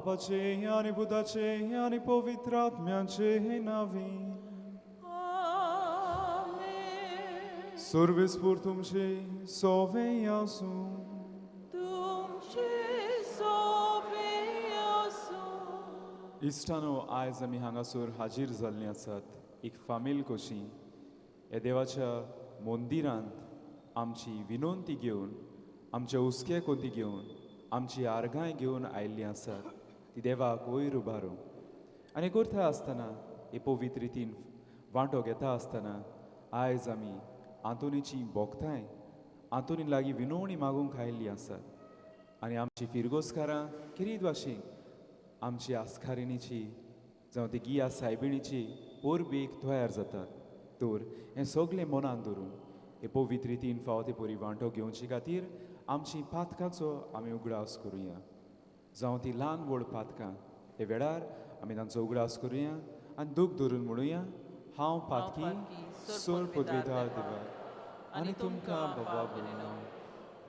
बापाचे आनी पुताचे आनी पवित्र आत्म्याचे नांवी. आमेन. सर्वेस्पोर तुमचे सोवे आसूं. तुमचे सोवे आसूं. इश्टानो, आयज आमी हांगासर हाजीर जाल्लीं आसात एक फामील कशी ह्या देवाच्या मंदिरांत आमची विनंती घेवन, आमचे हुस्के कोती घेवन, आमची आर्गांय घेवन आयिल्लीं आसात ती देवाक वयर उबारूं. आनी करता आसतना, हे पवित्र रितीन वांटो घेता आसतना, आयज आमी आंतोनीची भोगताय आंतोनी लागीं विनवणी मागूंक आयिल्लीं आसात. आनी आमची फिरगोजकारां किरीत भाशेन आमची आस्कारिणीची जावं ती गिया सायबिणीची परबेक तयार जातात. तर हें सगळें मनान धरून हे पवित्र रितीन फावो ते परी वांटो घेवचे खातीर आमची पातकांचो आमी उगडास करुया, जावं ती ल्हान व्हड पातकां. हे वेळार आमी तांचो उगडास करुया आनी दूख धरून म्हणुया, हांव पातकी सोर पदवीदार देवा आनी तुमकां बाबा भयणीनो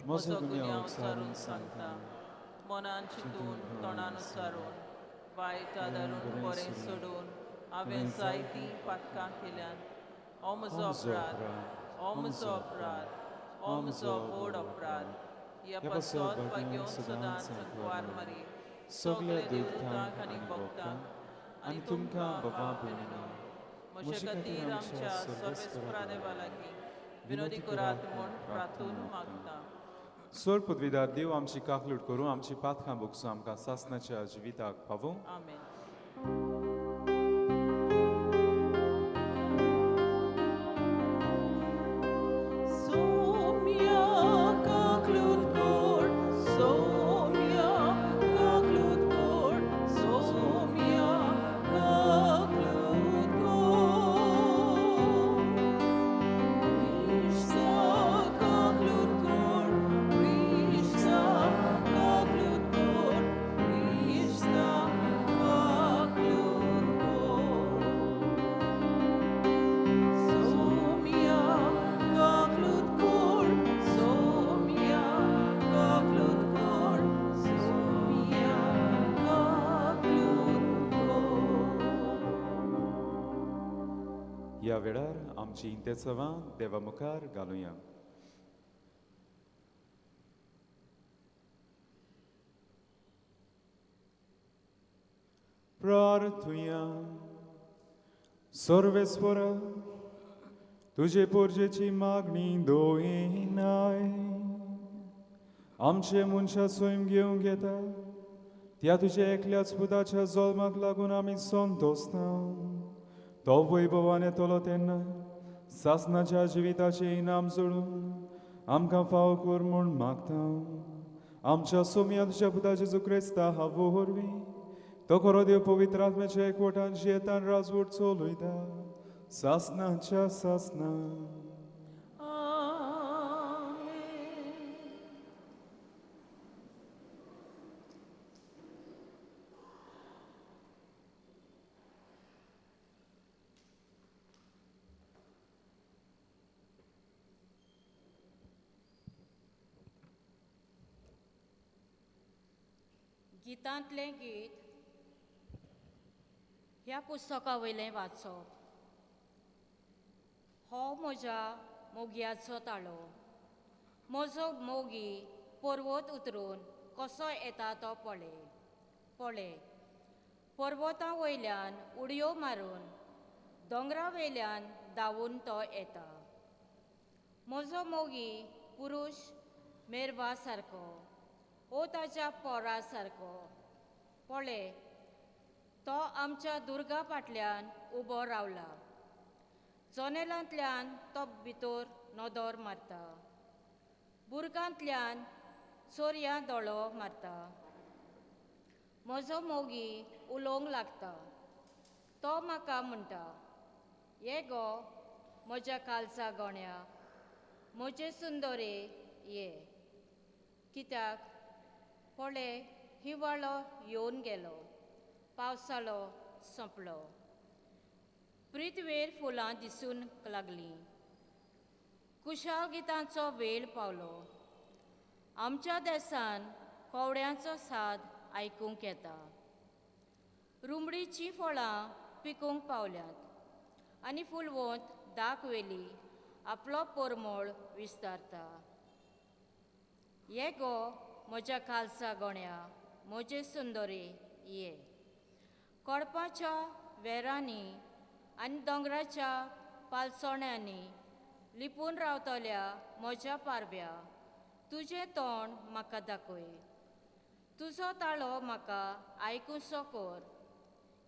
म्हजो गुन्यांव उचारून सांगता. मनान चिंतून, तोंडान उच्चारून, वायट आदारून, बरें सोडून हांवें जायतीं पातकां केल्यात. हो म्हजो अपराध, हो म्हजो अपराध, हो म्हजो व्हड अपराध. ह्या पासत भाग्योन सदांच संकवार मारी, सगल्या देवतांक आनी भक्तांक आनी तुमकां बाबा भयणीनो म्हजे खातीर आमच्या सर्वेस्परा देवा लागीं विनोदी करात म्हूण प्रार्थून मागता. सोर पदवीदार देव आमची काकलूट करूं, आमची पातकां भोगसूं, आमकां सासनाच्या जिविताक पावूं. आमेन. सोम्या काकलूट कर, सोम्या काकलूट कर, सोम्या काकलूट कर. क्रिस्ता काकलूट कर, क्रिस्ता काकलूट कर, क्रिस्ता काकलूट कर. सोम्या काकलूट कर, सोम्या काकलूट कर, सोम्या काकलूट कर. ह्या वेळार आमची इंतेसवां देवा मुखार घालुया. प्रार्थुया. सर्वेस्परा, तुजे पोरजेची मागणी दोयनाय आमचे मनशां सैम घेवंक येता त्या तुज्या एकल्याच पुताच्या जल्माक लागून आमी संतोसता. तो वैभवान येतलो तेन्ना सासनाच्या जिविताचें इनाम जोडून आमकां फावो कर म्हूण मागता. आमच्या सोम्या तुज्या पुता जेजू क्रिस्ता हावो वरवीं तो खरो देव पवित्र आत्म्याच्या एकवटान जियेतान राजवट चलयता सासनाच्या सासना. आमेन. गितांतलें गीत ह्या पुस्तका वयलें वाचप. हो म्हज्या मोगयाचो ताळो, म्हजो मोगी पर्वत उतरून कसो येता तो पळय पळय. पर्वता वयल्यान उडयो मारून, दोंगरा वयल्यान धांवून तो येता. म्हजो मोगी पुरूश मेरवा सारको ओ ताच्या पोरा सारको. पळय, तो आमच्या दुर्गा फाटल्यान उबो रावला, जनेलांतल्यान तो भितर नदर मारता, बुरगांतल्यान चोरयां दोळो मारता. म्हजो मोगी उलोवंक लागता, तो म्हाका म्हणटा, ये गो म्हज्या कालचा गोण्या, म्हजे सुंदरे ये. कित्याक पळय हिवाळो येवन गेलो, पावसाळो सोंपलो, पृथ्वेर फुलां दिसूंक लागलीं, कुशाल गितांचो वेळ पावलो. आमच्या देसान कोवड्यांचो साद आयकूंक येता. रुमडीचीं फळां पिकूंक पावल्यांत आनी फुलवंत दाक वेली आपलो परमळ विस्तारता. ये गो म्हज्या खालसा गोण्या, म्हजे सुंदरी ये. कोडपाच्या वेरांनी आनी दोंगराच्या पालसोण्यांनी लिपून रावतल्या म्हज्या पारव्या, तुजें तोंड म्हाका दाखय, तुजो ताळो म्हाका आयकुसो कर.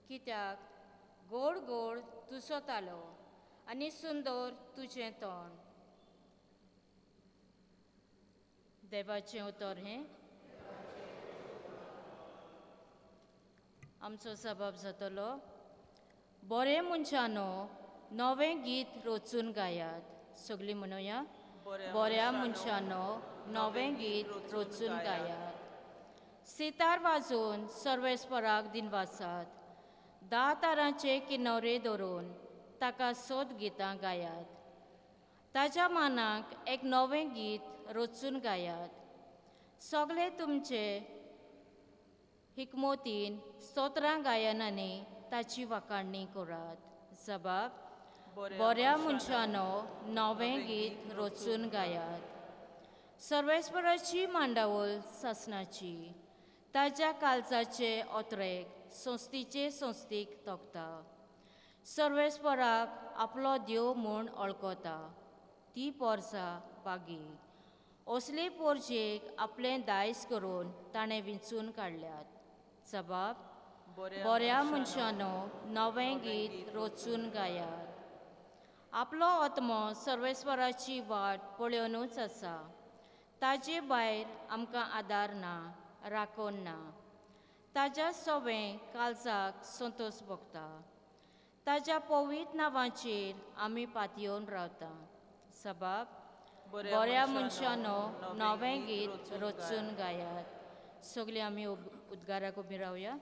कित्याक गोड गोड तुजो तालो आनी सुंदर तुजें तोंड. देवाचें उतर हें. आमचो सबाब जातलो. बरें मनशानो नवें गीत रचून गायात. सगळीं म्हणुया, बऱ्या मनशानो नवें गीत रचून गायात. सितार वाजोवन सर्वेस्पराक दिनवासात. 10 तारांचे किनोरे धरून ताका सोद गितां गायात. ताज्या मानाक एक नवें गीत रचून गायात. सगळे तुमचे हिकमोतीन स्तोत्रां गायनांनी ताची वाखाणणी करात. जबाब, बऱ्या मनशानो नवें गीत रचून गायात. सर्वेस्पराची मांडावळ सासणाची, ताज्या कालजाचे ओतरेक संस्थीचे संस्थीक तोखता. सर्वेस्पराक आपलो देव म्हूण वळखता ती पोरसा बागी. असले पोरजेक आपलें दायज करून ताणें विंचून काडल्यात. जबाब, बऱ्या मनशानो नवें गीत रचून गायात. आपलो आत्मो सर्वेस्वराची वाट पळोवनूच आसा. ताजे भायर आमकां आदार ना, राखण ना. ताज्या सवें काळजाक संतोश भोगता. ताज्या पवित्र नांवाचेर आमी पातयेवन रावता. सबाब, बऱ्या मनशानो नवें गीत रचून गायात. सगळीं आमी उद्गाराक उबी रावया.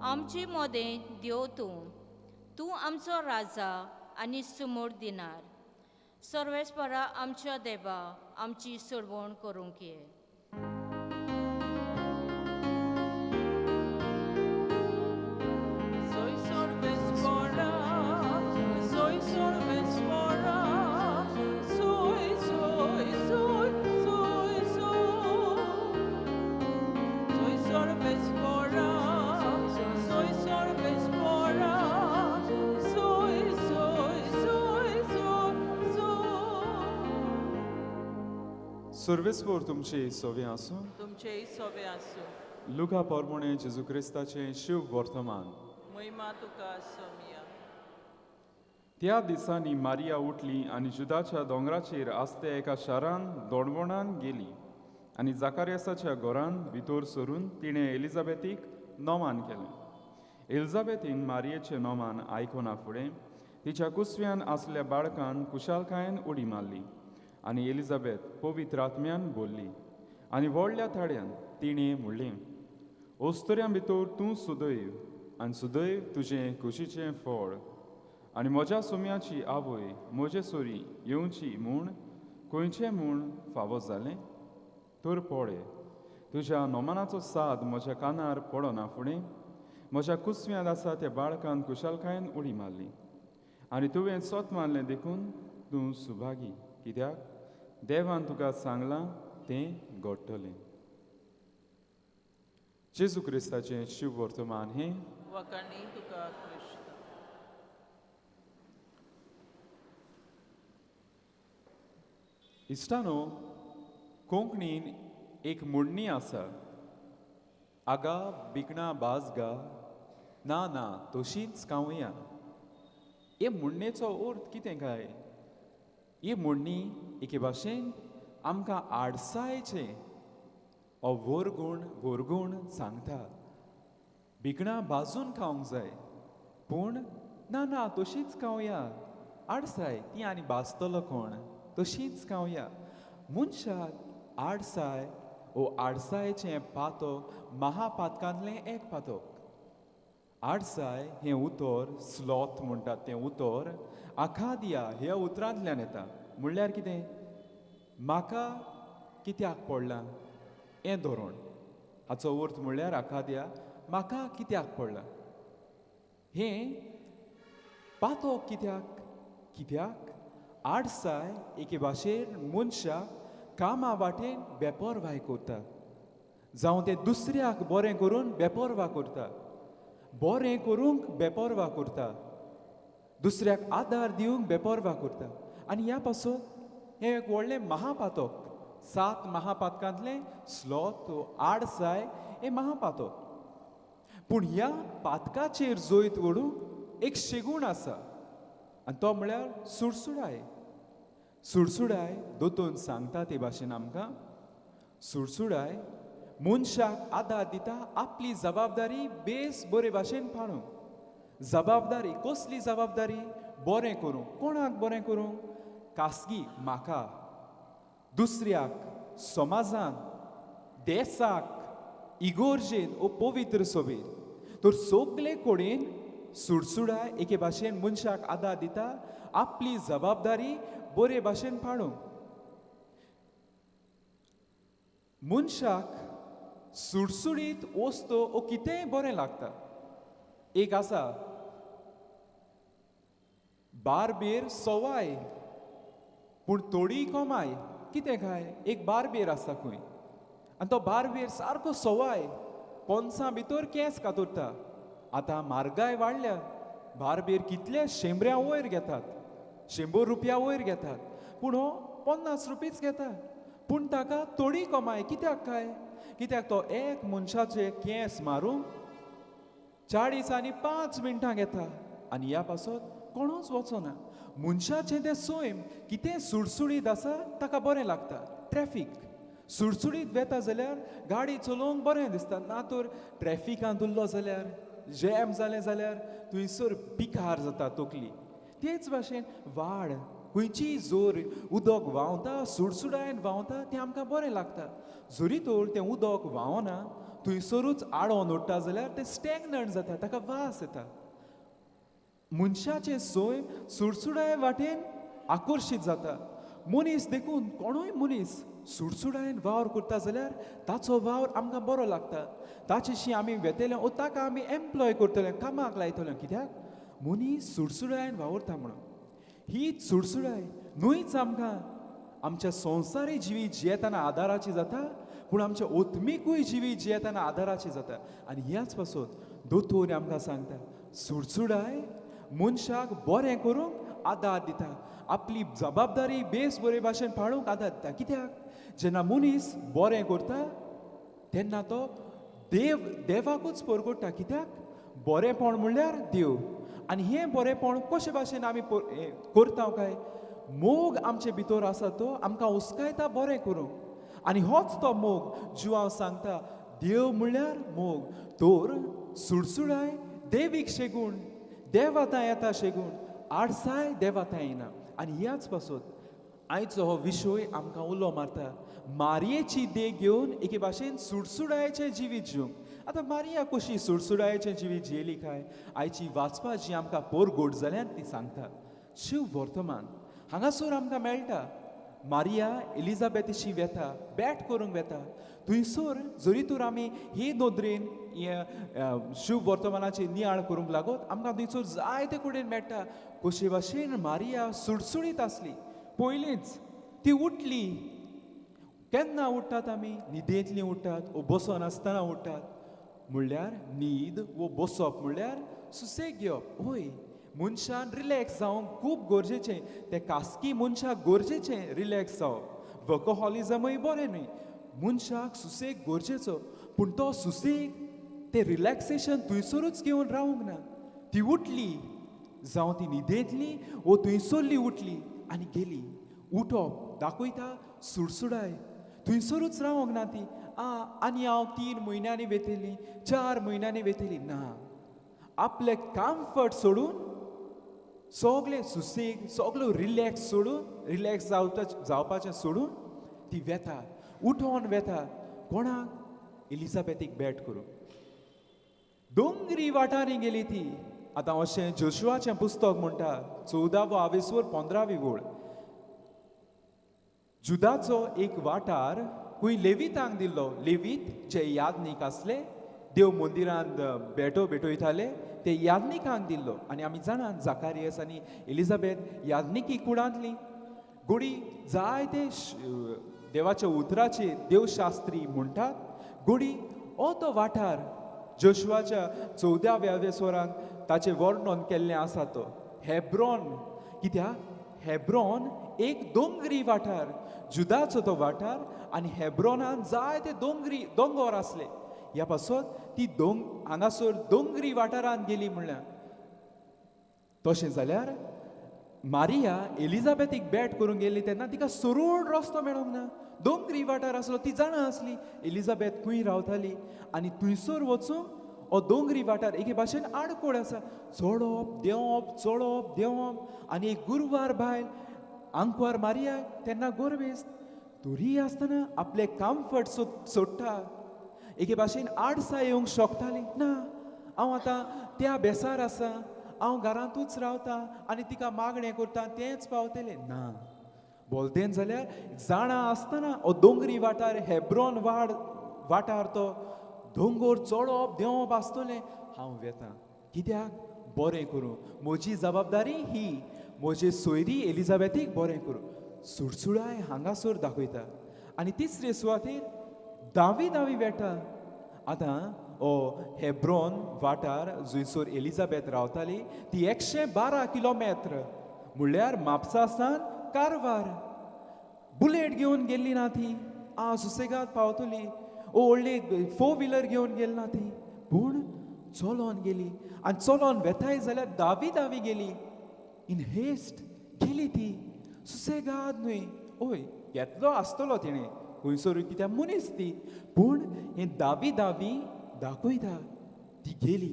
आमचे मदें देव तूं, तूं आमचो राजा आनी सुमूर दिनार. सर्वेस्परा आमच्या देवा आमची सोडवण करूंक ये. सर्वेस्पर तुमचे सोवे आसूं, तुमचे सोवे आसूं. लुका पोरमोणे जेजू क्रिस्ताचें शिव वर्तमान. महिमा तुका सोमिया. त्या दिसांनी मारिया उठली आनी जुदाच्या दोंगराचेर आसते एका शारान दोणवणान गेली आनी जाकारियासाच्या घरान भितर सरून तिणें एलिझाबेथीक नोमान केलें. एलिझाबेथीन मारियेचें नोमान आयकना फुडें तिच्या कुसव्यान आसल्या बाळकान कुशालकायेन उडी मारली आनी एलिझाबेथ पवित्र आत्म्यान बोल्ली आनी व्हडल्या थाड्यान तिणें म्हणलें, अस्तुऱ्यां भितर तूं सुदैव आनी सुदैव तुजें कुशीचें फळ आनी म्हज्या सुम्याची आवय म्हजे सोरी येवची म्हूण खंयचें म्हूण फावो जालें. तर पळय, तुज्या नोमानाचो साद म्हज्या कानार पडना फुडें म्हज्या कुसव्यांत आसा त्या बाळकान कुशालकायेन उडी मारली आनी तुवें सत मारलें देखून तूं सुभागी, कित्याक देवान तुका सांगलां तें घडटलें. जेजू क्रिस्ताचें शिव वर्तमान हें. वखाणी तुका क्रिस्त. इश्टानो, कोंकणीन एक म्हणणी आसा, आगा बिकणा बाज गा, ना ना तशींच खावया. हे म्हणणेचो अर्थ कितें काय? ही म्हणणी एके भाशेन आमकां आडसायचें हो वरगूण वरगूण सांगता. भिकणां भाजून खावंक जाय पूण ना ना तशीच खावया, आडसाय ती आनी भाजतलो कोण, तशीच खावया. मनशाक आडसाय ओ आडसायचें पातक महापातकांतलें एक पातक. आडसाय हें उतर स्लॉथ म्हणटात तें उतर आखादिया ह्या उतरांतल्यान येता. म्हणल्यार कितें? म्हाका कित्याक पडलां हें धोरण. हाचो अर्थ म्हणल्यार आखादिया म्हाका कित्याक पडलां हें पातक कित्याक? कित्याक आडसाय एके भाशेन मनशाक कामा वाटेन बेपरवाय करता, जावं तें दुसऱ्याक बरें करून बेपरवा करता, बरें करूंक बेपरवा करता, दुसऱ्याक आदार दिवंक बेपरवा करता. आनी ह्या पासून हें एक व्हडलें महापातक. 7 महापातकांतलें स्लॉथ आडसाय हें महापातक. पूण ह्या पातकाचेर जैत व्हरूंक एक शेगूण आसा आनी तो म्हळ्यार सुडसुडाय. सुडसुडाय दोतोन सांगता ते भाशेन आमकां, सुडसुडाय मनशाक आदार दिता आपली जबाबदारी बेस बरे भाशेन पाळूंक. जबाबदारी कसली जबाबदारी? बरें करूंक. कोणाक बरें करूंक? खासगी म्हाका, दुसऱ्याक, समाजान, देसाक, इगोर्जेन ओ पवित्र सोबेर. तर सगले कडेन सुडसुडाय एके भाशेन मनशाक आदार दिता आपली जबाबदारी बरे भाशेन पाळूंक. मनशाक सुडसुडीत वस्तू ओ कितेंय बरें लागता. एक आसा बारबेर सवाय पूण थोडी कमाय. कितें काय? एक बारबेर आसा खंय आनी तो बारबेर सारको सवाय, पोन्सां भितर केंस कातरता. आतां म्हारगाय वाडल्या, बारबेर कितले शेंबऱ्यां वयर घेतात, 100 रुपया वयर घेतात, पूण हो 50 रुपीच घेता. पूण ताका थोडी कमाय. कित्याक काय? कित्याक तो एक मनशाचे केंस मारूंक 40 आनी 5 मिनटां घेता आनी ह्या पासत कोणूच वचना. मनशाचें तें सैम कितें सुडसुडीत आसा ताका बरें लागता. ट्रॅफीक सुडसुडीत वेता जाल्यार गाडी चलोवंक बरें दिसता, ना तर ट्रॅफिकांत उरलो जाल्यार, जॅम जालें जाल्यार थंयसर पिकार जाता तकली. तेच भाशेन वाड खंयचीय जोर उदक व्हांवता, सुडसुडायन व्हांवता, तें आमकां बरें लागता. जरी तर तें उदक व्हांवना थंयसरूच आडोन उरता जाल्यार तें स्टॅग्नंट जाता, ताका वास येता. मनशाचें सैम सुडसुडाय वाटेन आकर्शीत जाता. मनीस देखून कोणूय मनीस सुडसुडायन वावर करता जाल्यार ताचो वावर आमकां बरो लागता. ताचेशी आमी वेतले ओ ताका आमी एम्प्लॉय करतले, कामाक लायतले. कित्याक? मनीस सुडसुडायन वावुरता म्हणून. ही सुडसुडाय न्हूच आमकां आमच्या संवसारी जिवीत जियेतना आदाराची जाता, पूण आमच्या आत्मिकूय जिवीत जियेतना आदाराची जाता. आनी ह्याच पासून दोतोर आमकां सांगता सुडसुडाय मनशाक बरें करूंक आदार दिता, आपली जबाबदारी बेस बरे भाशेन पाळूंक आदार दिता. कित्याक? जेन्ना मनीस बरें करता तेन्ना तो देव देवाकूच परगट्टा. कित्याक? बरेंपण म्हणल्यार देव. आनी हें बरेंपण कशे भाशेन आमी करता काय? मोग आमचे भितर आसा तो आमकां हुस्कायता बरें करूंक. आनी होच तो मोग जुआंव सांगता देव म्हणल्यार मोग. तर सुडसुडाय देवीक शेगूण, देव आतां येता शेगूण, आडसाय देव आतां येना. आनी ह्याच पासत आयचो हो विशय आमकां उलो मारता मारयेची देख घेवन एके भाशेन सुडसुडायेचें जिवीत जिवंक. आतां मारिया कशी सुडसुडायेचें जिवीत जियेली काय? आयची वाचपा जी आमकां पोरगोट जाल्यान ती सांगता. शिव वर्तमान हांगासर आमकां मेळटा मारिया एलिजाबेथीशी वेता, बॅट करूंक वेता. थंयसर जरी तर आमी हे नदरेन शिव वर्तमानाची नियाळ करूंक लागत आमकां थंयसर जायते कडेन मेळटा कशे भाशेन मारिया सुडसुडीत आसली. पयलींच ती उठली. केन्ना उठ्ठात आमी? न्हिदेंतली उठ्ठात वो बसोन आसतना उठ्ठात. म्हणल्यार न्हीद वो बसप म्हणल्यार सुसेग घेवप. हय, मनशान रिलॅक्स जावंक खूब गरजेचें. तें खासगी मनशाक गरजेचें रिलॅक्स जावप. वर्कोहॉलिजमूय बरें न्हय, मनशाक सुसेग गरजेचो. पूण तो सुसेग तें रिलॅक्सेशन थंयसरूच घेवन रावंक ना. ती उठली, जावं ती न्हिदेंतली वो थंयसरली उठली आनी गेली. उठप दाखयता सुडसुडाय. थंयसरूच रावंक ना ती. आनी हांव 3 म्हयन्यांनी वेतली, 4 म्हयन्यांनी वेतली. ना, आपलें कम्फर्ट सोडून सगळे सुसेग, सगळो रिलॅक्स सोडून, रिलॅक्स जावपाचें सोडून ती वेता, उठोन वेता. कोणाक? एलिझाबेथीक भेट करूं. दोंगरी वाठारी गेली ती. आतां अशें जोशुआचें पुस्तक म्हणटा, 14वो आवेसवर 15वी वळ. जुदाचो एक वाठार खंय लेवितांक दिल्लो. लेवीत जे याज्ञीक आसले, देव मंदिरांत भेटो भेटयताले, ते याज्ञिकांक दिल्लो. आनी आमी जाणात जाकारियस आनी एलिझाबेथ याज्ञिकी कुळांतली. गोडी जायते देवाच्या उतराचे देवशास्त्री म्हणटात गोडी हो तो वाठार जोशुआच्या 14व्या वेसवरान ताचें वर्णन केल्लें आसा तो हेब्रॉन. कित्याक हेब्रॉन एक दोंगरी वाठार, जुदाचो तो वाठार, आनी हेब्रॉनान जायते दोंगरी दोंगोर आसले. ह्या पासत ती हांगासर दोंगरी वाठारांत गेली. म्हणल्यार तशें जाल्यार मारिया एलिझाबेथीक भेट करूंक गेल्ली तेन्ना तिका सरळ रस्तो मेळोंक ना, दोंगरी वाठार आसलो. ती जाणा आसली एलिझाबेथ खंय रावताली आनी थंयसर वचूंक हो दोंगरी वाठार एके भाशेन आडकोळ आसा. चडप देंवप, चडप देंवप. आनी एक गुरवार बायल आंकवार मारिया तेन्ना गोरवेस्त, तरी आसतना आपले कम्फर्ट सोडटा. एके भाशेन आडसाय येवंक शकताली, ना हांव आतां त्या बेसार आसा, हांव घरांतूच रावता आनी तिका मागणें करता तेंच पावतलें. ना बोलतेन जाल्यार जाणा आसतना हो दोंगरी वाठार हेब्रॉन वाठार तो दोंगोर चडप देंवप आसतलें, हांव वेता कित्याक बरें करूं, म्हजी जबाबदारी ही, म्हजे सोयरी एलिझाबेथीक बरें करूं. सुडसुडाय हांगासर दाखयता. आनी तिसरे सुवातेर दावी दावी वेता. आतां हो हेब्रॉन वाठार जंयसर एलिझाबेथ रावताली ती 112 किलोमेत्र, म्हणल्यार म्हापसा सावन कारवार. बुलेट घेवन गेल्ली ना ती, आ सुसेगाद पावतली, ओ व्हडली 4 व्हिलर घेवन गेली ना ती, पूण चलोन गेली. आनी चलोन वेताय जाल्यार दावी दावी गेली, इन हेस्ट गेली ती, सुसेगाद न्हय. ओय घेतलो आसतलो तिणें खंयसरूय, कित्याक मनीस ती, पूण हें दावी दावी दाखयता ती गेली,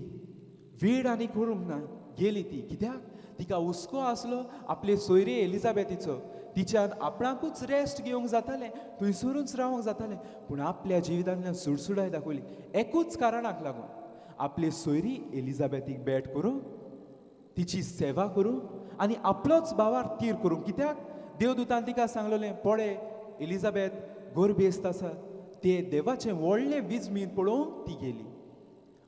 वेळ आनी करूंक ना, गेली ती. कित्याक तिका हुस्को आसलो आपले सोयरे एलिझाबेथीचो. तिच्यान आपणाकूच रेस्ट घेवंक जातालें, थंयसरूच रावंक जातालें, पूण आपल्या जिवितांतल्यान सुडसुडाय दाखयली एकूच कारणाक लागून, आपले सोयरी एलिझाबेथीक भेट करूंक, तिची सेवा करूंक आनी आपलोच भावार तीर करूंक. कित्याक देवदूतान तिका सांगलेलें, पळय एलिझाबेथ गोरबेस्त आसा, ते देवाचें व्हडलें विजमीन पळोवंक ती गेली.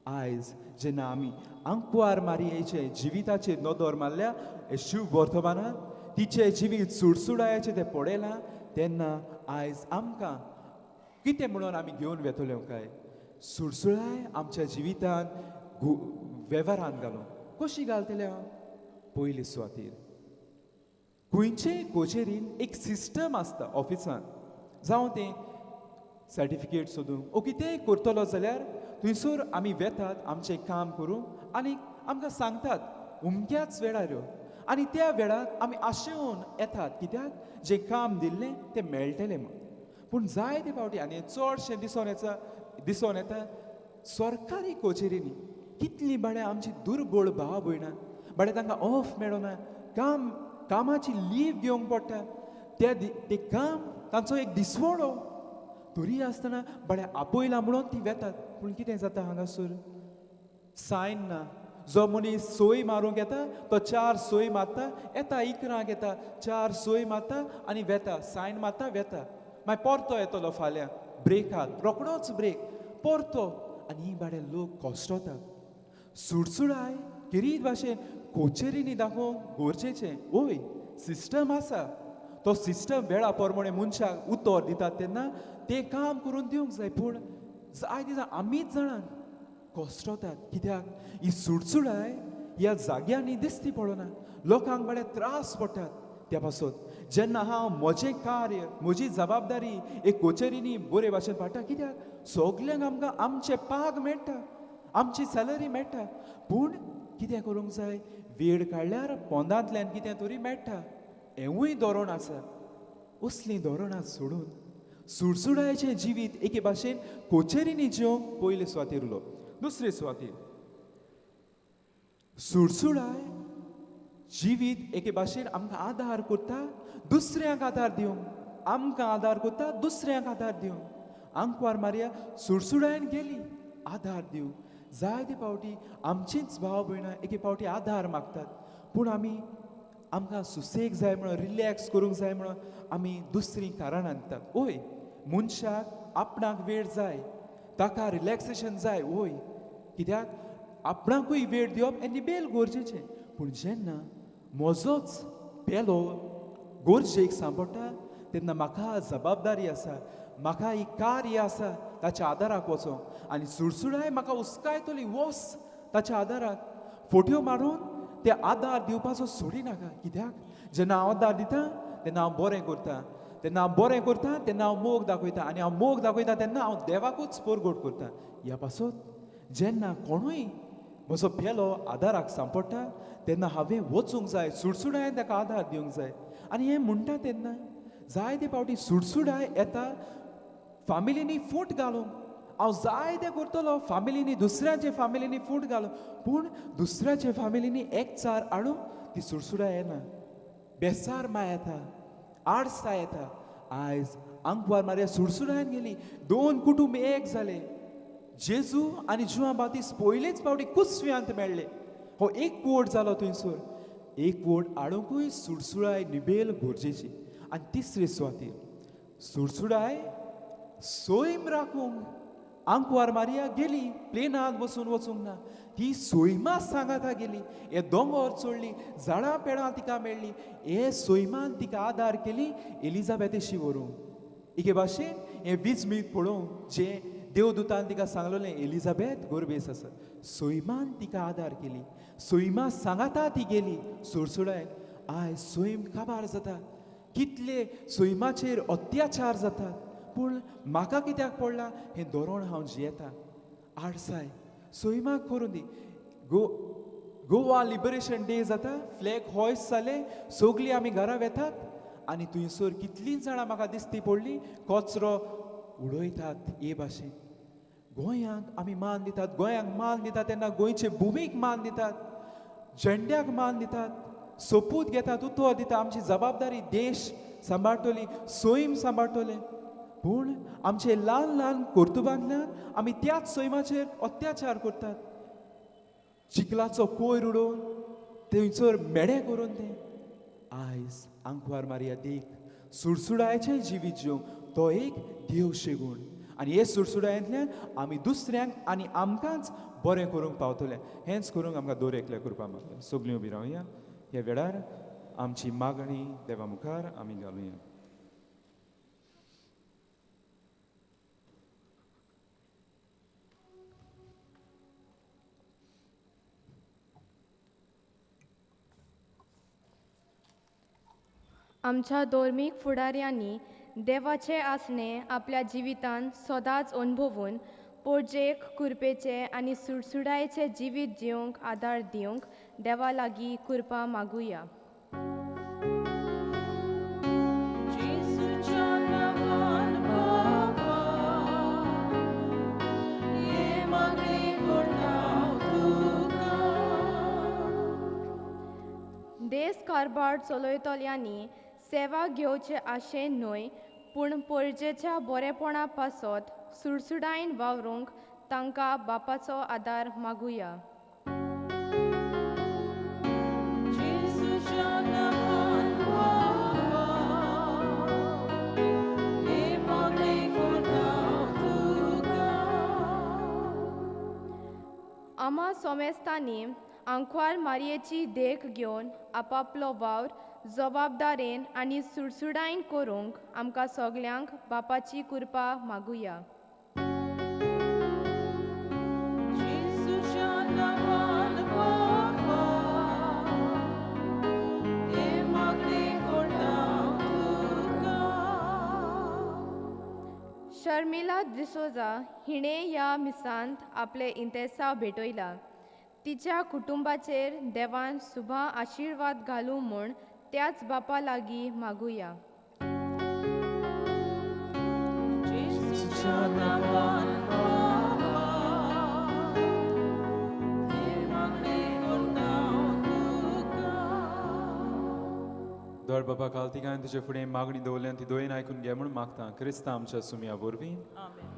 आयज जेन्ना आमी आंकवार मारियेचे जिविताचेर नदर मारल्या, शुभ वर्तमानान तिचें जिवीत सुडसुडायाचें तें पळयलां, तेन्ना आयज आमकां कितें म्हणून आमी घेवन वेतले काय सुडसुडाय आमच्या जिवितांत वेव्हारान घालूं. कशी घालतले? हांव पयले सुवातेर खंयचेय कचेरीन एक सिस्टम आसता ऑफिसान, जावं तें सर्टिफिकेट सोदूंक ओ कितेंय करतलो जाल्यार थंयसर आमी वेतात आमचें काम करूंक आनी आमकां सांगतात उमक्याच वेळार यो, आनी त्या वेळार आमी आशेवन येतात कित्याक जें काम दिल्लें तें मेळटलें म्हूण. पूण जायते फावटी आनी चडशें दिसोन येता सरकारी कचेरींनी कितलीं बाड्या आमची दुर्बळ भाव भयणां बाड्या तांकां ऑफ मेळना, कामाची लीव घेवंक पडटा, तें काम तांचो एक दिसवडो, तरी आसतना बाड्या आपयला म्हणून ती वेतात. पूण कितें जाता हांगासर सायन ना, जो मनीस सोय मारूंक येता तो 4 सोय मारता, येता 11 येता, 4 सोय मारता आनी वेता, सायन मारता वेता, मागीर परतो येतलो फाल्यां ब्रेकाक, रोकडोच ब्रेक परतो. आनी ही बाड्या लोक कश्टतात. सुडसुडाय किरीत भाशेन कचेरींनी दाखोवंक गरजेचें. ओय सिस्टम आसा, तो सिस्टम वेळा प्रमाणे मनशाक उतर दितात तेन्ना तें काम करून दिवंक जाय. पूण जायते जाण आमीच जाणां कश्टतात कित्याक ही सुडसुडाय ह्या जाग्यांनी दिसती पडना, लोकांक बरे त्रास पडटात. त्या पासत जेन्ना हांव म्हजें कार्य म्हजी जबाबदारी एक कचेरींनी बरे भाशेन पाडटा, कित्याक सगल्यांक आमकां आमचें पाग मेळटा, आमची सॅलरी मेळटा, पूण कितें करूंक जाय, वेळ काडल्यार पोंदांतल्यान कितें तरी मेळटा, हेंवूय धोरण आसा. असलीं धोरणां सोडून सुडसुडायेचें जिवीत एके भाशेन कचेरींनी जेवंक पयले सुवातेर उरलो. दुसरे सुवातेर सुडसुडाय जिवीत एके भाशेन आमकां आदार करता दुसऱ्यांक आदार दिवंक, आमकां आदार करता दुसऱ्यांक आदार दिवंक. आंकवार मारिया सुडसुडायन गेली आदार दिवंक. जायते फावटी आमचींच भाव भयणां एके फावटी आदार मागतात, पूण आमी आमकां सुसेग जाय म्हणून, रिलॅक्स करूंक जाय म्हणून आमी दुसरीं कारणां दितात. ओय, मनशाक आपणाक वेळ जाय, ताका रिलॅक्सेशन जाय. ओय, कित्याक आपणाकूय वेळ दिवप हें निबेल गरजेचें. पूण जेन्ना म्हजोच पेलो गरजेक सांपडटा तेन्ना म्हाका जबाबदारी आसा, म्हाका एक कार्य आसा ताच्या आदाराक वचोंक. आनी सुडसुडाय म्हाका उस्कायतली, वस ताच्या आदाराक. फोट्यो मारून ते आदार दिवपाचो सोडी नाका. कित्याक जेन्ना हांव आदार दिता तेन्ना हांव बरें करता, तेन्ना हांव बरें करता तेन्ना हांव मोग दाखयता, आनी हांव मोग दाखयता तेन्ना हांव देवाकूच परगट करता. ह्या पासत जेन्ना कोणूय म्हजो पेलो आदाराक सांपडटा तेन्ना हांवें वचूंक जाय, सुडसुडायन ताका आदार दिवंक जाय. आनी हें म्हणटा तेन्ना जायते फावटी सुडसुडाय येता फामिलींनी फूट घालूंक. हांव जायते करतलो फामिलींनी, दुसऱ्यांचे फामिलींनी फूट घालूंक, पूण दुसऱ्याचे फामिलींनी एकचार हाडूंक ती सुडसुडाय येना, बेसार माय येता, आडसाय येता. आयज आंकवार मारिया सुडसुडायन गेली, दोन कुटुंब एक जाले. जेजू आनी जुआं बातीस पयलेच फावटी कुसव्यांत मेळ्ळे. हो एक कोट जालो थंयसर. एक कोट हाडुंकूय सुडसुडाय निबेल गरजेची. आनी तिसरे सुवातेर सुडसुडाय सैम राखूंक आंकवार मारिया गेली, प्लेनांत बसून वचूंक ना, ती सैमा सांगाता गेली. हे दोंगर चडली, झाडां पेडां तिका मेळ्ळी, हे सैमान तिका आदार केली एलिजाबेथेशी व्हरूंक. एके भाशेन हें विजमीत पळोवंक जें देवदूतान तिका सांगलेलें एलिजाबेथ गोरबेस आसा, सैमान तिका आदार केली, सैमा सांगाता ती गेली सुडसुडायन. आयज सैम काबार जाता, कितले सैमाचेर अत्याचार जातात, पूण म्हाका कित्याक पडलां हें धोरण हांव जियेता. आडसाय सैमाक करूं दी. गोवा लिबरेशन डे जाता, फ्लॅग हॉयस जाले, सगळीं आमी घरा वेतात आनी थंयसर कितलीं जाणां म्हाका दिसती पडली कचरो उडयतात. हे भाशेन गोंयांक आमी मान दितात, गोंयांक मान दितात तेन्ना गोंयचे भुमीक मान दितात, झेंड्याक मान दितात, सोपूत घेतात, उतर दिता, आमची जबाबदारी देश सांबाळटली, सैम सांबाळटले. पूण आमचे ल्हान ल्हान कर्तुबांतल्यान आमी त्याच सैमाचेर अत्याचार करतात. चिखलाचो कोयर उडोवन थंयसर मेडे करून ते. आयज आंकवार मारिया देख सुडसुडायचें जिवीत जिवंक तो एक देव शेगूण. आनी हे सुडसुडायेंतल्यान आमी दुसऱ्यांक आनी आमकांच बरें करूंक पावतले. हेंच करूंक आमकां दर एकल्या करपा मागता. सगळीं उबी रावया. ह्या वेळार आमची मागणी देवा मुखार आमी घालुया. आमच्या धर्मीक फुडाऱ्यांनी देवाचे आसणे आपल्या जिवितांत सदांच अणभवून पोरजेक कुरपेचे आनी सुडसुडायेचे जिवीत जिवंक आदार दिवंक देवा लागीं कृपा मागुया. देश कारभार चलयतल्यांनी सेवा घेवचे आशेन न्हय, पूण पोरजेच्या बरेपणा पासत सुडसुडायन वावरूंक तांकां बापाचो आदार मागुया. आमा सोमेस्तांनी आंकवार मारयेची देख घेवन आपापलो वावर जबाबदारेन आनी सुडसुडायन करूंक आमकां सगल्यांक बापाची कृपा मागुया. शर्मिला डिसोजा हिणें ह्या मिसांत आपलें इंतेसांव भेटयलां. तिच्या कुटुंबाचेर देवान सुभा आशिर्वाद घालूं म्हूण त्याच बापा लागीं मागुया. मोगाळ बाबा काल तिगांय तुजे फुडें मागणी दवरल्यान ती दोयेन आयकून घे म्हूण मागता क्रिस्ता आमच्या सुमया वरवीं. आमेन.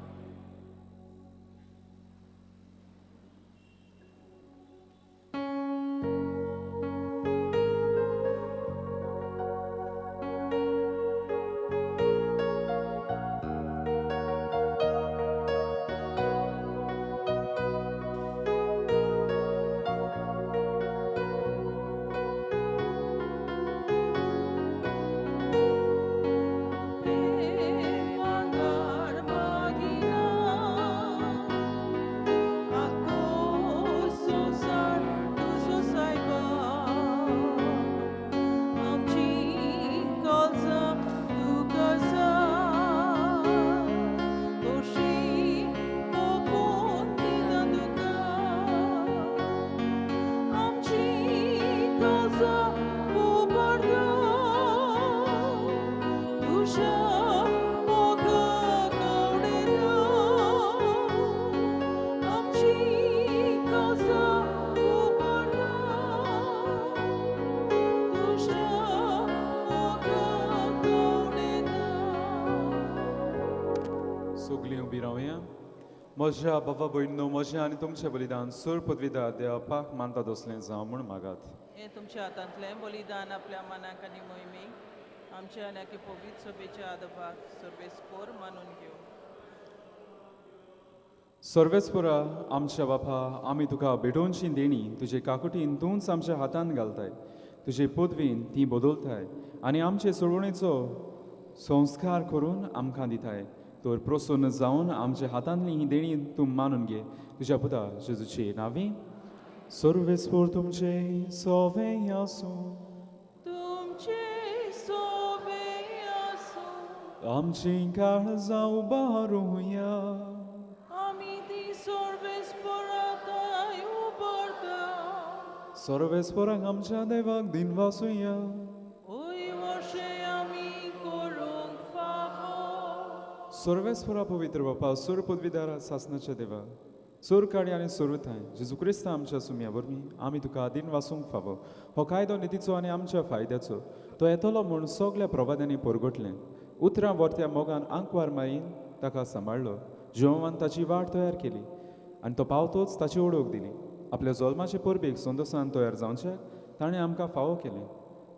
सगळीं उबी रावया. म्हज्या बाबा भयणीनो, म्हजें आनी तुमचें बलिदान सूर पदवीदार देवापाक मानता तसलें जावं म्हूण मागात. हें तुमच्या हातांतलें बलिदान आपल्या मनाक आनी मोहिमेक आमच्या आनी आख्या पवित्र सभेच्या आदबाक सर्वेस्पोर मानून घेवं. सर्वेस्पोरा आमच्या बापा, आमी तुका भेटोवची देणी तुजे काकुटीन तूंच आमच्या हातान घालताय, तुजे पदवीन ती बदलताय आनी आमचे सोडवणेचो संस्कार करून आमकां दिताय. तर प्रसन्न जावन आमच्या हातांतली ही देणी तूं मानून घे तुज्या पुता जेजूचे नांवी. सर्वेस्पोर तुमचे सोवे आसूं. तुमचे सोवे आसूं. आमची काळजां उबारुया. आमी ती सर्वेस्पोराताय उबारता. सर्वेस्पोराक आमच्या देवाक दिनवासुया. सर्वेस्पोरा पवित्र बापा, सूर पदवीदारा सासनाच्या देवा, सूर काडी आनी सुरताय जेजू क्रिस्ता आमच्या सुमया वरवीं आमी तुका आदीन वासूंक फावो. हो कायदो नितीचो आनी आमच्या फायद्याचो, तो येतलो म्हूण सगल्या प्रवाद्यांनी परगटलें. उतरां वर्त्या मोगान आंकवार माईन ताका सांबाळ्ळो. जेवान ताची वाट तयार केली आनी तो पावतोच ताची ओळख दिली. आपल्या जल्माचे परबेक संतोसान तयार जावच्याक ताणें आमकां फावो केलें.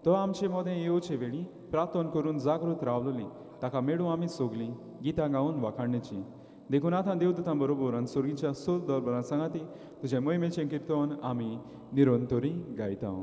तो आमचे मदें येवचे वेळी प्रार्थन करून जागृत रावलोली. ताका मेळूं आमी सगलीं गितां गावन वाखाणणेचीं. देखून आतां देवदूतां बरोबर आनी सोर्गीच्या सोल दरबारां सांगाती तुजे मोहिमेचें किर्तन आमी निरंतरी गायता.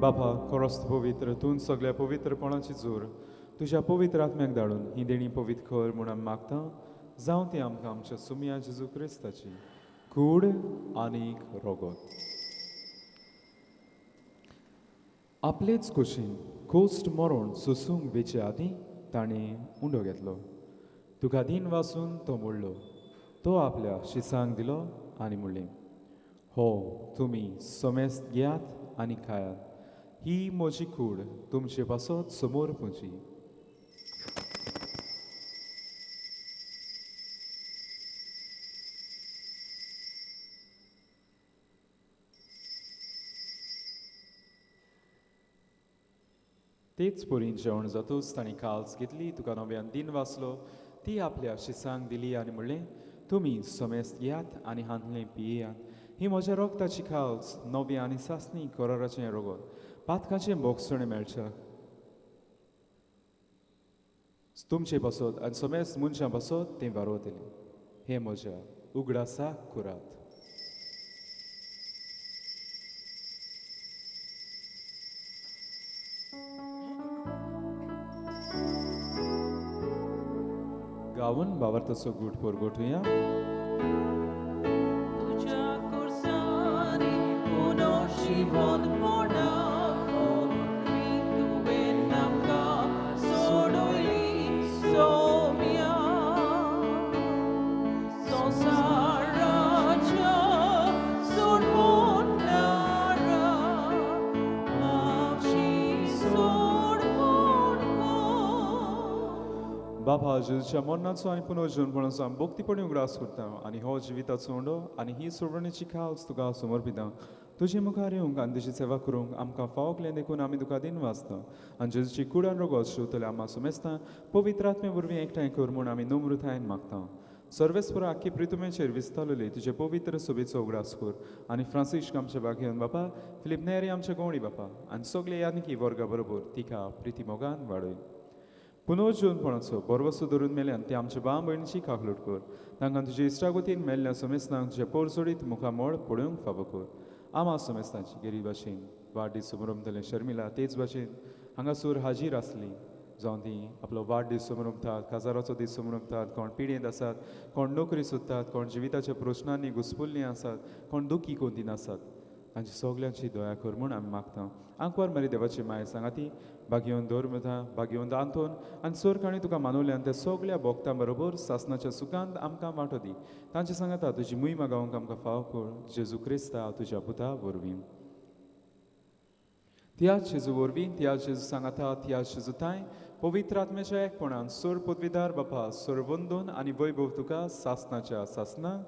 बापा खरोच पवित्र तूं सगळ्या पवित्रपणाची जोर तुज्या पवित्र आत्म्याक धाडून ही देणी पवित्र कर म्हूण आमी मागता. जावं ती आमकां आमच्या सुमया जेजू क्रिस्ताची कूड आनी रोगत. आपलेच कुशीन कोस्ट मरोण सोसूंक वेचे आदीं ताणें उंडो घेतलो. तुका दीन वासून तो मोडलो. तो आपल्या शिसांक दिलो आनी म्हणलें, हो तुमी समेस्त घेयात आनी खायात, ही म्हजी कूड तुमचे पासत समोर पुजी. तेच परीन जेवण जातूच तांणी काल्स घेतली, तुका नव्यान दिन वाचलो, ती आपल्या शिसांक दिली आनी म्हणलें, तुमी समेस्त घेयात आनी हांतलें पियेयात. ही म्हज्या रोगताची खाल्स, नवी आनी सासणी कराराचें रोगत, पातकाचें बोगसणें मेळच्या तुमचे पासत आनी समेस्त मनशां पासत तें वारवतलें. हें म्हज्या उगडासाक करात. गावन बावर्ताचो गूट परगटुया. तुज्या कुर्सानी पुनो शिवोन तुवें आमकां सोडयली सोम्या संवसाराच्या सोडवणारा आमची सोडवण कर. बाबा जेजूच्या मरणाचो आनी पुनर्जन्मपणाचो आमी भक्तीपणी उगडास करता आनी हो जिविताचो उंडो आनी ही सोडवणेची खाल्स तुका समर्पिता. तुजे मुखार येवंक आनी तुजी सेवा करूंक आमकां फावकलें देखून आमी तुका दिन वाचता आनी जेजूची कुडान रोगोत शिंवतले आमा सुमेस्ता पवित्र आत्मे वरवीं एकठांय कर म्हूण आमी नम्रतायेन मागता. सर्वेस्परा आख्खी प्रितुमेचेर विस्तारलेली तुजे पवित्र सोबेचो उगडास कर आनी फ्रांसिस्क आमच्या बागेवन बापा, फिलीप नेरी आमच्या गवणी बापा आनी सगळे यानिकी वर्गा बरोबर तिका प्रिती मोगान वाडय. पुनर्जीवनपणाचो बरवसो धरून मेल्यान ते आमच्या भाव भयणीची काकलूट कर. तांकां तुजे इश्टागतीन मेल्ल्या समेस्तांक तुजे पोरजोडीत मुखामळ पळोवंक फावो कर. आमा समेस्तांची गरीब भाशेन वाडदीस समरंभतले शर्मिला तेच भाशेन हांगासर हाजीर आसली जावं ती आपलो वाडदीस समरंभतात, काजाराचो दीस समरंभतात, कोण पिडेंत आसात, कोण नोकरी सोदतात, कोण जिविताच्या प्रश्नांनी घुसपुल्लीं आसात, कोण दुखी कोंतीन आसात, तांची सगल्यांची दया कर म्हूण आमी मागता. आंकवार मारी देवाची माय सांगाती बागेवन दवर बागेवन आंतोन आनी सोरकाणी तुका मानवल्यान त्या सगल्या भोक्तां बरोबर सासनाच्या सुखांत आमकां वांटो दी. तांचे सांगाता तुजी मुयमा गावंक आमकां फाव कर. जेजू क्रिस्ता तुज्या पुता वरवीं. त्याच जेजू वरवीं, त्याच जेजू सांगाता, त्याच जेजू तांय पवित्र आत्म्याच्या एकपणान सोर पदवीदार बापा सोरवंदून आनी वैभव तुका सासनाच्या सासना.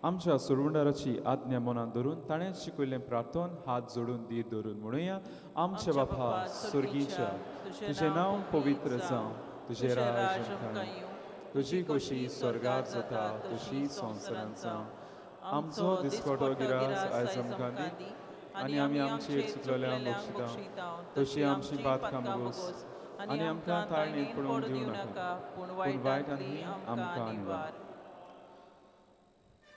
आमच्या सोडवणदाराची आज्ञा मनांत धरून ताणें शिकयल्लें प्रार्थन हात जोडून धीर धरून म्हणुया. आमच्या बापा स्वर्गीच्या, तुजें नांव पवित्र जावं, तुजें राज आमकां येवं, तुजी खोशी स्वर्गात जाता तशी संवसारांत जावं. आमचो दिसपटो गिरास आयज आमकां दी आनी आमी आमचेर चुकलेल्यांक बक्षिता तशी आमची पातकां भोगोस आनी आमकां ताळणेंत पडूंक दिवं नाका, पूण वायटांतली आमकां निवार.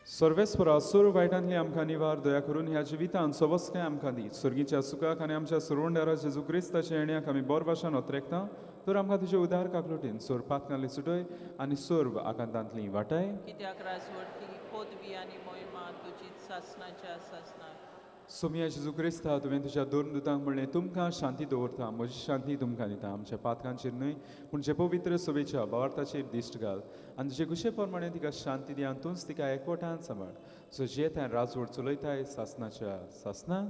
सर्वेस्परा सर्व वायटांतली आमकां निवार. दया करून ह्या जिवितांत सवस्काय आमकां दी. स्वर्गीच्या सुखाक आनी आमच्या सरवणदारा जेजू क्रिस्ताच्या येण्याक आमी बोर भाशान ओतरेकता. तर आमकां तुजे उदार काकलुटीन सोर पातकांतली सुटय आनी सर्व आकांतांतली वाटाय. कित्याक राजवटकी पदवी आनी मोहिमा तुजी सासनाच्या सासनाक. सोमिया जेजू क्रिस्ता, तुवें तुज्या दोन दुतांक म्हणलें, तुमकां शांती दवरता, म्हजी शांती तुमकां दिता. आमच्या पातकांचेर न्हय पूण जे पवित्र सभेच्या भावार्थाचेर दिश्ट घाल आनी तुजे खुशे प्रमाणे तिका शांती दी आनी तूंच तिका एकवटान सांबाळ. सो जे थंय राजवट चलयताय सासनाच्या सासना.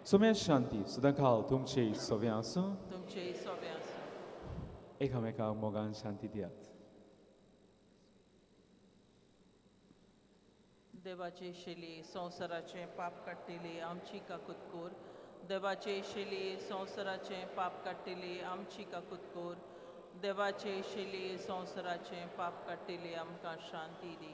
सोम्या शांती सुद्दां घाल तुमचे सव्या आसूं, तुमचे सव्या आसूं. एकामेका मोगान शांती दियात. देवाचे शेली संवसाराचें पाप काडटली आमची काकूत कर. देवाचे शेली संवसाराचें पाप काडटली आमची काकूत कर. देवाचे शेली संवसाराचें पाप काडटली आमकां शांती दी.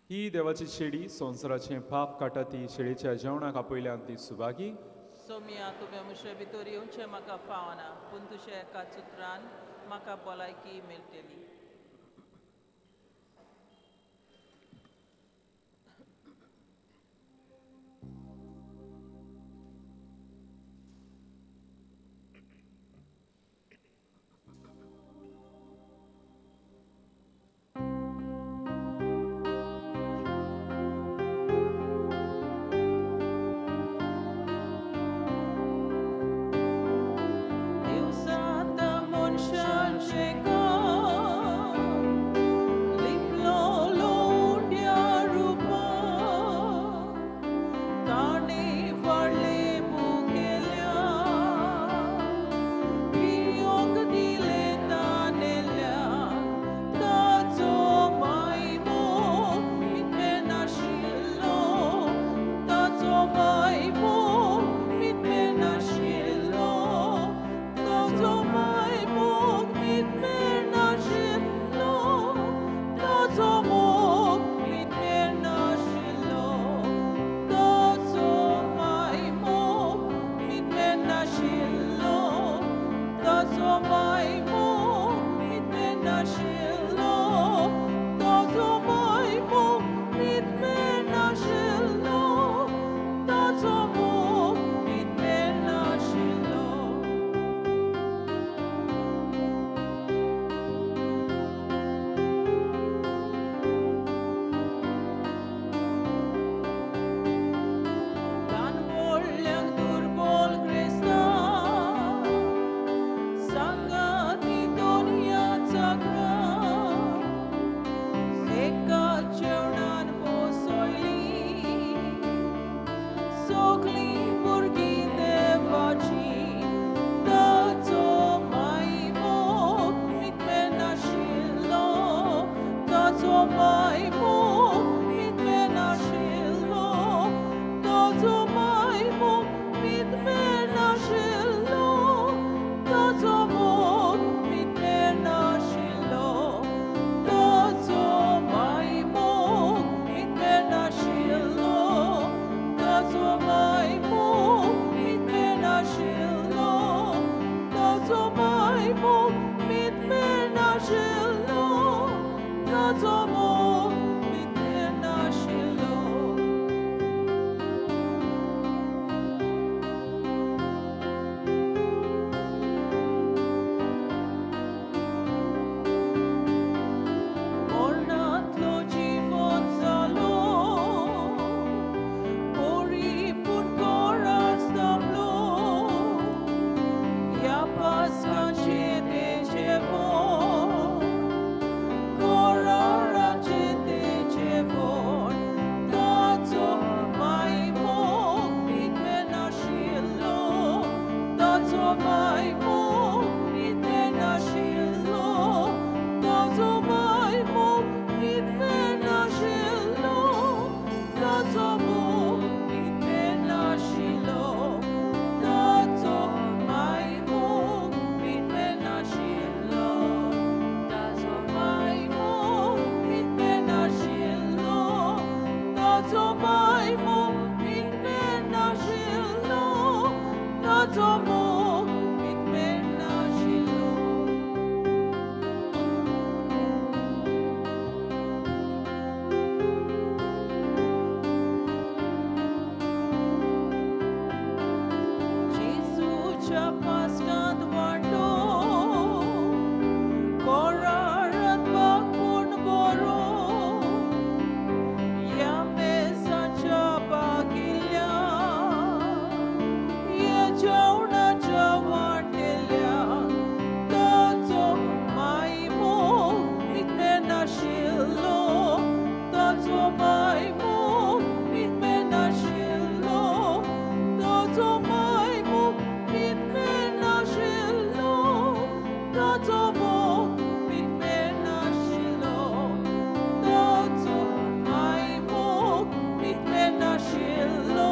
ही देवाची शेडी संवसाराचें पाप काडटा ती शेडीच्या जेवणाक आपयल्यान ती सुभागी. सोमिया, तुवें म्हजे भितर येवचें म्हाका फावना, पूण तुज्या एका चुत्रान म्हाका भलायकी मेळटली. दिवसांत मनशाचें काम सगळीं भुरगीं देवाचीं ताचो मायमोग मितमेर नाशिल्लो ताचो मायमोग मितमेर नाशिल्लो ताचो मायमोग मितमेर नाशिल्लो ताचो मोग मितमेर नाशिल्लो ताचो मायमोग मितमेर नाशिल्लो ताचो मायमोग मितमेर नाशिल्लो ताचो मायमोग मितमेर नाशिल्लो ताचो मोग मितमेर नाशिल्लो. मरणांतलो जिवन जालो परिपूर्ण कोरास थांबलो ह्या पासकाचें तें जेवण कोराराचें तें जेवण ताचो मायमोग मितमेर नाशिल्लो ताचो मायमोग मितमेर नाशिल्लो ताचो मायमोग मितमेर नाशिल्लो ताचो मोग मितमेर नाशिल्लो ताचो मायमोग मितमेर नाशिल्लो ताचो मायमोग मितमेर नाशिल्लो ताचो मायमोग मितमेर नाशिल्लो ताचो मोग मितमेर नाशिल्लो. जेजूच्या पासकांत वांटो कोरारात पूर्ण बरो ह्या मेजाच्या बागिल्या ह्या जेवणाच्या वांटेल्या ताचो मायमोग मितमेर नाशिल्लो ताचो मायमोग मितमेर नाशिल्लो ताचो मायमोग मितमेर नाशिल्लो ताचो मोग मितमेर नाशिल्लो ताचो मायमोग मितमेर नाशिल्लो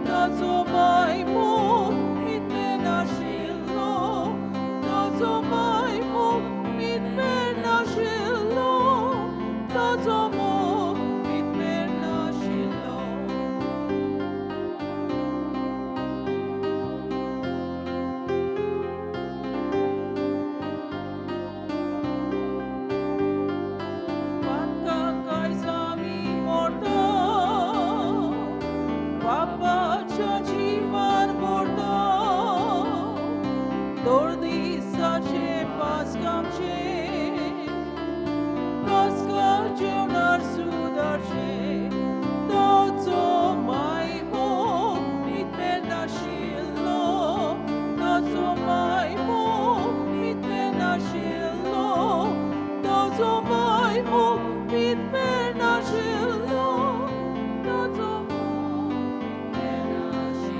ताचो मायमोग मितमेर नाशिल्लो ताचो मायमोग मितमेर नाशिल्लो ताचो मोग मितमेर नाशिल्लो. पातकां काळजांनी मोडटा बापाच्या जिवान मोडटा दोन दिसाचे पासकांचे पासका जेवणार सुदारचे ताचो मायमोग मितमेर नाशिल्लो ताचो मायमोग मितमेर नाशिल्लो ताचो मायमोग मितमेर नाशिल्लो ताचो मोग मितमेर नाशिल्लो.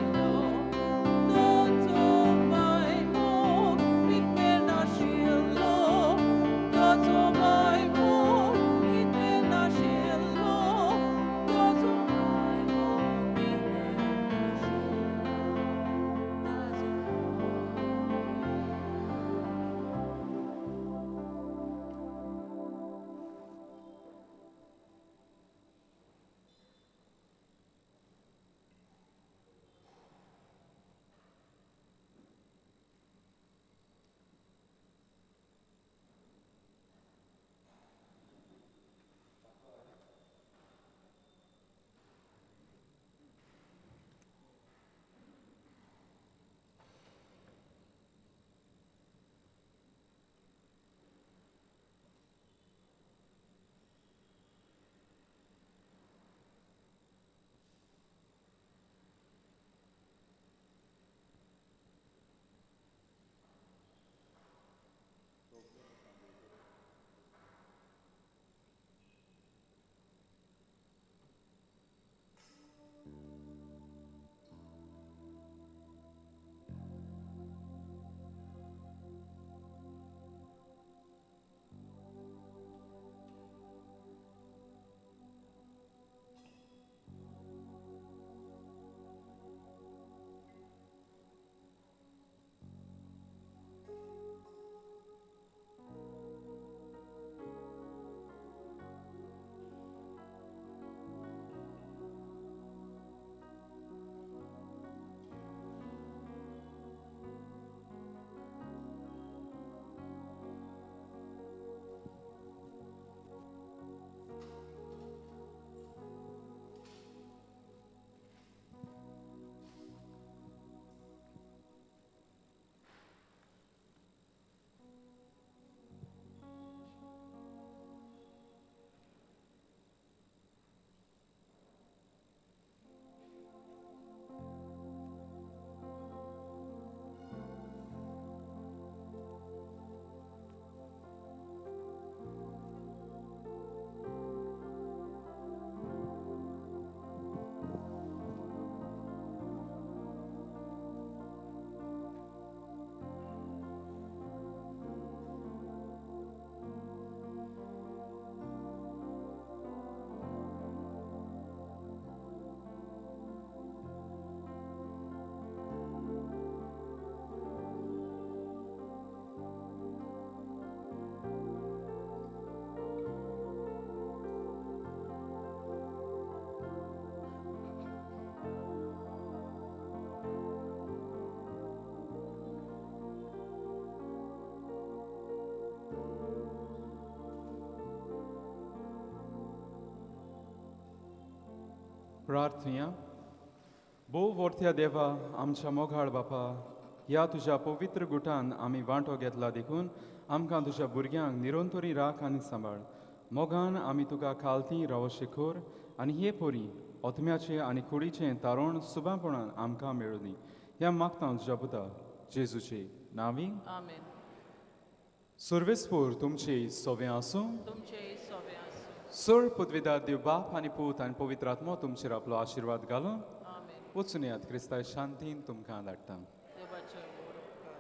प्रार्थया. भोव वर्त्या देवा, आमच्या मोगाळ बापा, ह्या तुज्या पवित्र गुटान आमी वांटो घेतला देखून आमकां तुज्या भुरग्यांक निरंतरी राख आनी सांबाळ. मोगान आमी तुका खालती रावो शिखोर आनी हे पोरी ओतम्याचें आनी कुडीचें तारण सुबापणान आमकां मेळूं दी. ह्या मागता तुज्या पुता जेजूचे नांवी. आमेन. सर्वेस्पोर तुमचे सोवें आसूं. तुमचे सोबे आसूं. सर पदवीदार देव बाप आनी पूत आनी पवित्र आत्मो तुमचेर आपलो आशिर्वाद घालून. आमेन. वचून यात, क्रिस्ताय शांतीन तुमकां धाडटा. देवाचे व्हड उपकार.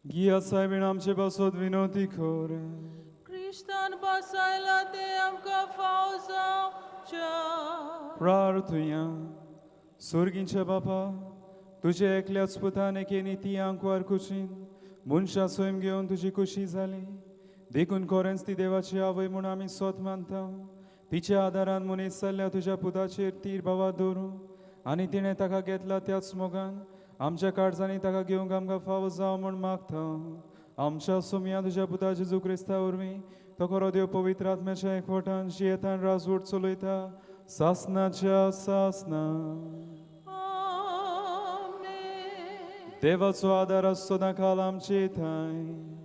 गिया सायबीण आमचे पासत विनोती कर. क्रिस्तान बसायला ते आमकां फाव जावच्या. प्रार्थुया. सुर्गींच्या बापा, तुजे एकल्याच पुतान एके निती आंकवार कुशीन मनशां सैम घेवन तुजी खुशी जाली, देखून कोरेंच ती देवाची आवय म्हूण आमी सोत मानता. तिच्या आदारान मनीस जाल्ल्या तुज्या पुताचेर तीर भावा दवरूं आनी तिणें ताका घेतला त्याच मोगान आमच्या काळजांनी ताका घेवंक आमकां फावो जावं म्हूण मागता. आमच्या सोमया तुज्या पुता जेजू क्रिस्ता वरवीं, तो खरो देव पवित्र आत्म्याच्या एकवटान जियेतान राजवट चलयता सासनाच्या सासना. आमेन. देवाचो आदार आस सदां काल आमचे ठांय.